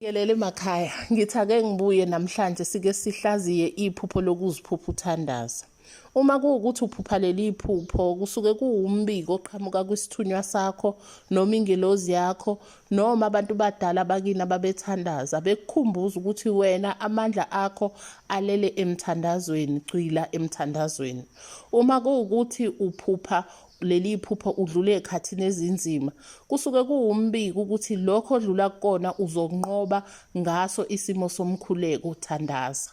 Ngikelele emakhaya, ngithi ake ngibuye namhlanje sike sihlaziye iphupho lokuziphupha uthandaza. Uma kuwukuthi uphupha leli phupho kusuke kuwumbiko oqhamuka kwisithunywa sakho noma ingelozi yakho noma abantu badala bakini ababethandaza bekukhumbuza ukuthi wena amandla akho alele emthandazweni, gxila emthandazweni. Uma kuwukuthi uphupha leli phupho udlule ekhathini ezinzima kusuke kuwumbiko ukuthi lokho odlula kukona uzokunqoba ngaso isimo somkhuleko thandaza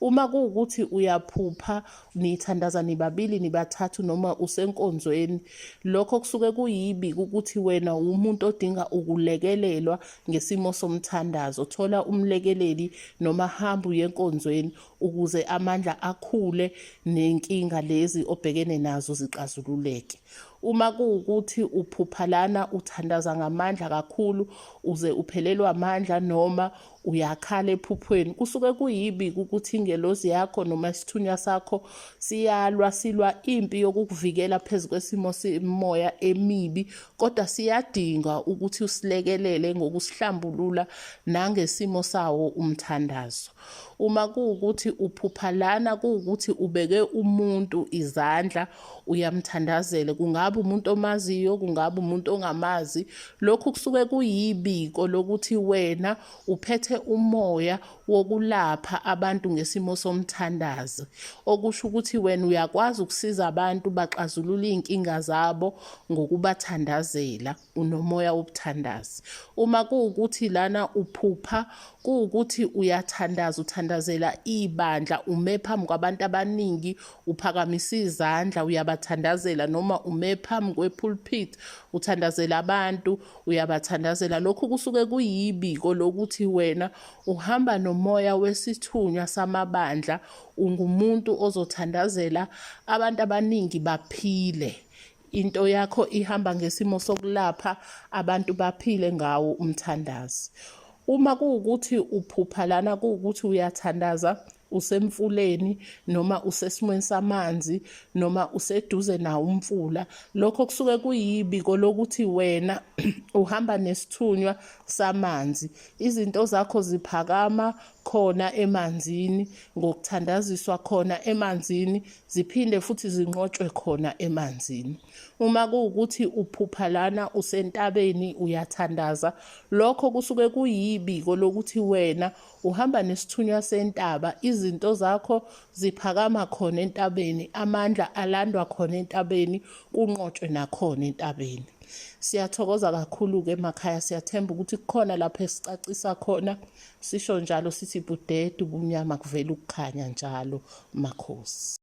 uma kuwukuthi uyaphupha nithandaza nibabili nibathathu noma usenkonzweni lokho kusuke kuyibi ukuthi wena umuntu odinga ukulekelelwa ngesimo somthandazo thola umlekeleli noma hamba uye enkonzweni ukuze amandla akhule nenkinga lezi obhekene nazo zixazululeke. Uma kuwukuthi uphupha lana uthandaza ngamandla kakhulu uze uphelelwa amandla noma uyakhala ephuphweni kusuke kuyibi ukuthi ingelozi yakho noma isithunywa sakho siyalwa silwa impi yokukuvikela phezu kwesimo semoya emibi kodwa siyadinga ukuthi usilekelele ngokusihlambulula nangesimo sawo umthandazo. Uma kuwukuthi uphupha lana kuwukuthi ubeke umuntu izandla uyamthandazela, kungabe umuntu omaziyo, kungabe umuntu ongamazi, lokhu kusuke kuyibiko lokuthi wena uphethe umoya wokulapha abantu ngesimo somthandazo, okusho ukuthi wena uyakwazi ukusiza abantu baxazulule iy'nkinga zabo ngokubathandazela. Unomoya wobuthandazi. Uma kuwukuthi lana uphupha kuwukuthi uyathandaza uthandazela ibandla ume phambi kwabantu abaningi uphakamisa izandla uyabathandazela noma ume phambi kwepulpit uthandazela abantu uyabathandazela lokhu kusuke kuyibiko lokuthi wena uhamba nomoya wesithunywa samabandla ungumuntu ozothandazela abantu abaningi baphile Into yakho ihamba ngesimo sokulapha abantu baphile ngawo umthandazi. Uma kuwukuthi uphupha lana kuwukuthi uyathandaza usemfuleni noma usesimweni samanzi noma useduze nawo umfula lokho kusuke kuyibiko lokuthi wena uhamba nesithunywa samanzi izinto zakho ziphakama khona emanzini ngokuthandaziswa khona emanzini ziphinde futhi zinqotshwe khona emanzini. Uma kuwukuthi uphupha lana usentabeni uyathandaza, lokho kusuke kuyibiko lokuthi wena uhamba nesithunywa sentaba, izinto zakho ziphakama khona entabeni, amandla alandwa khona entabeni, kunqotshwe nakhona entabeni. Siyathokoza kakhulu-ke emakhaya, siyathemba ukuthi kukhona lapho esicacisa khona Sisho njalo sithi budede ubumnyama kuvela ukukhanya njalo makhosi.